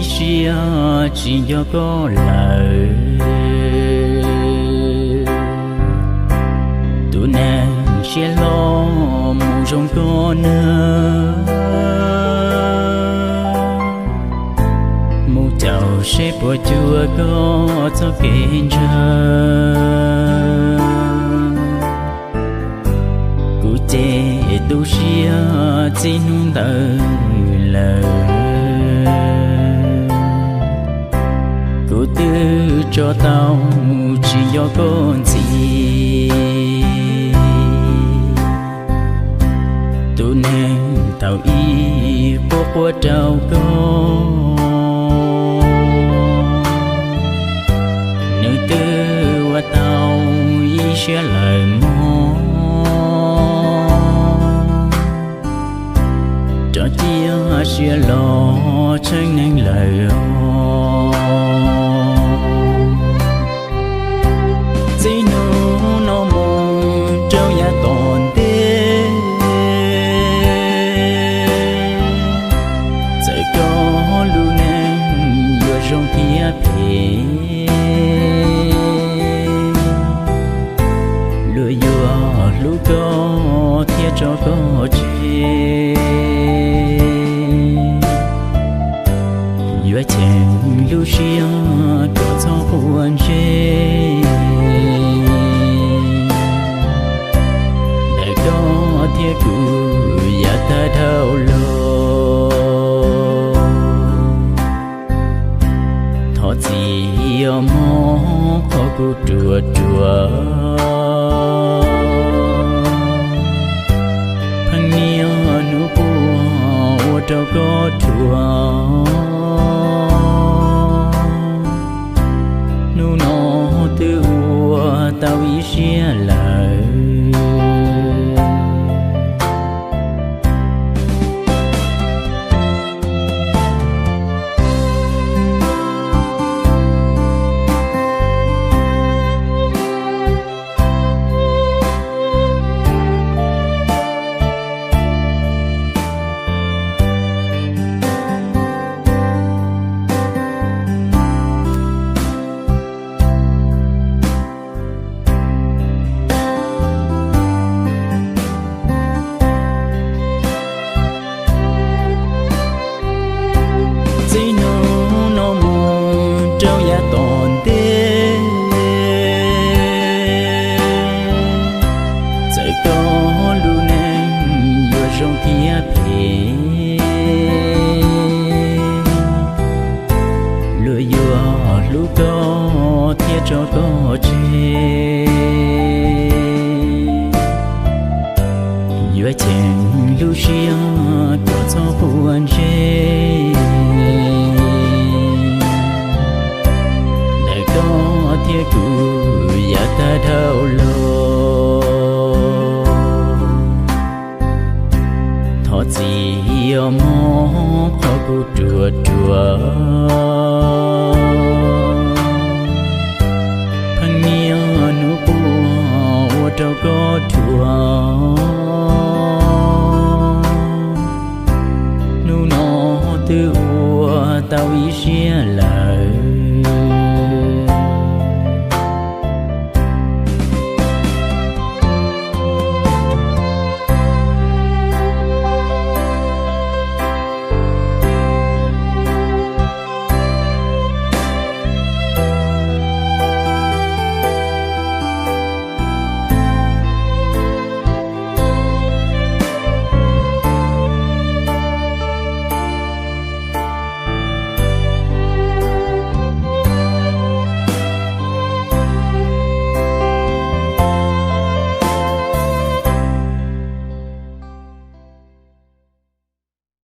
Ib siab tsis nco koj lawm, tus neeg siab hlob mus zoo koj nag, mus caum seb puas cuag koj txoj kev ntshaw. Kuv ces tu siab txij hnub ntawd lawm, kuv twb tso tau tsis nco koj ntxiv. Tus neeg thaum ub quaj quaj rau koj, nws twb ua tau ib siab lawm mog, rov cia siab los tsheej neeg lawm os. Txij hnub no mus rau yav tom ntej, txawm koj lub neej yuav zoo thiab phem, luag yuav hlub koj thiab tso koj tseg. Yuav cheem lub siab kom txhob quav ntsej, ntawm koj thiab kuv yav tag dhau los. Thov txim os mog qhov kuv ruam ruam, pheej niaj hnub quaj ua rau koj dhuav. Hnub no twb ua tau ib siab lawm. Txij hnub no mus rau yav tom ntej, txawm koj lub neej yuav zoo thiab phem, luag yuav hlub koj thiab tso koj tseg. Yuav cheem lub siab kom txhob quav ntsej, ntawm koj thiab kuv yav tag dhau los. Thov txim os mog qhov kuv ruam ruam, pheej niaj hnub quaj ua rau koj dhuav.